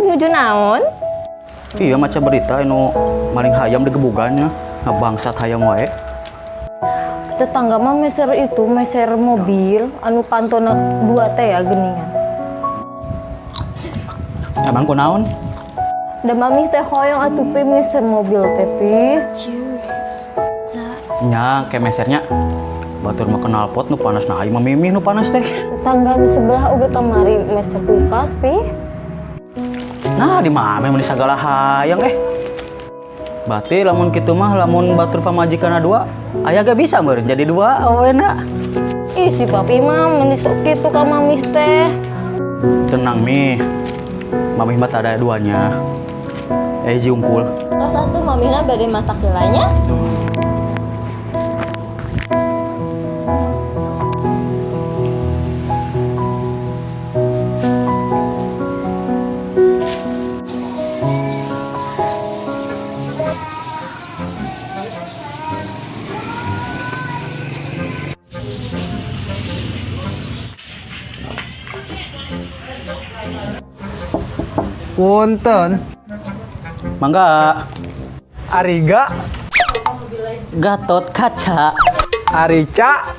Nuju naon? Iya, maca berita anu maling hayam digebugannya. Ngabangsat hayam wae. Tetangga mah meser itu, meser mobil anu pantona dua teh ya geningan. Emang kunaon? Da mami teh hoyong atuh pi meser mobil teh pi. Nya ke mesernya. Batur mah knalpot nu panas, nah aing mah mimih nu panas teh. Tetangga nu sebelah oge kamari meser kulkas pi. Nah, di mame mun sagala hayang eh. Berarti lamun kitu mah lamun batur pamajikanna dua, aya ge bisa meureun jadi dua awena. Ih, si papi mah meni sok kitu ka mami teh. Tenang mi. Mami mah tak ada duanya. Eh hiji unggul. Tos atuh mamihna bade masak heula nya. Punten. Mangga. Ariga. Gatot Kaca. Arica.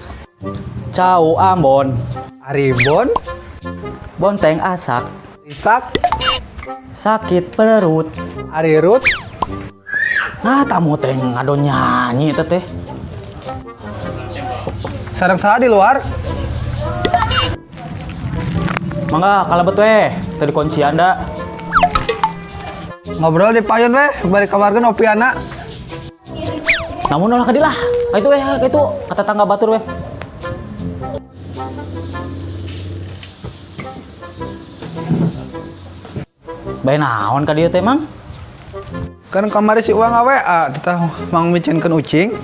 Cau Ambon. Aribon. Bonteng Asak. Isak. Sakit perut. Arirut. Nah, tamu teh ngadon nyanyi teh teh. Sareng saha di luar? Mangga kalebet weh, teu dikuncian da. Ngobrol di payun weh, bari kabarkeun opiana. Namun ulah kadilah. Ka itu weh, ka itu ka tetangga batur weh. Bae naon ka dieu teh, Mang? Kan kamari si Uang WA tetah mang micinkeun ucing.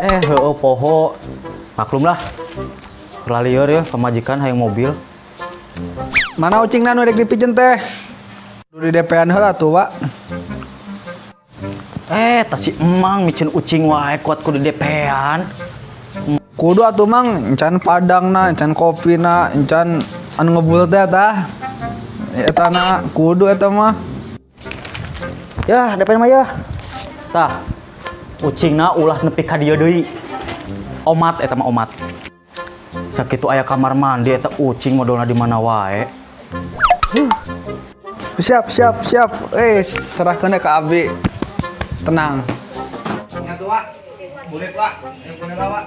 Eh, heueuh poho. Maklum lah. Lalieur ya pamajikan hayang mobil. Mana ucingna nu rek dipiceun teh? Nu di DP-an heula tuh, Wak. Eh, tas si emang micin ucing wae kuat kudu DP-an. Kudu atuh Mang, encan padangna, encan kopina, encan anu ngebul teh tah. Eta na kudu eta mah. Ya, DP mah ya. Tah. Ucingna ulah nepi ka dieu deui. Omat eta mah omat. Sakitu aya kamar mandi eta ucing modolna di mana wae. Siap, siap, siap. Eh, serahkeun ke abi. Tenang. Nya tuh, Wak. Burit, Wak. Yang punya Wak.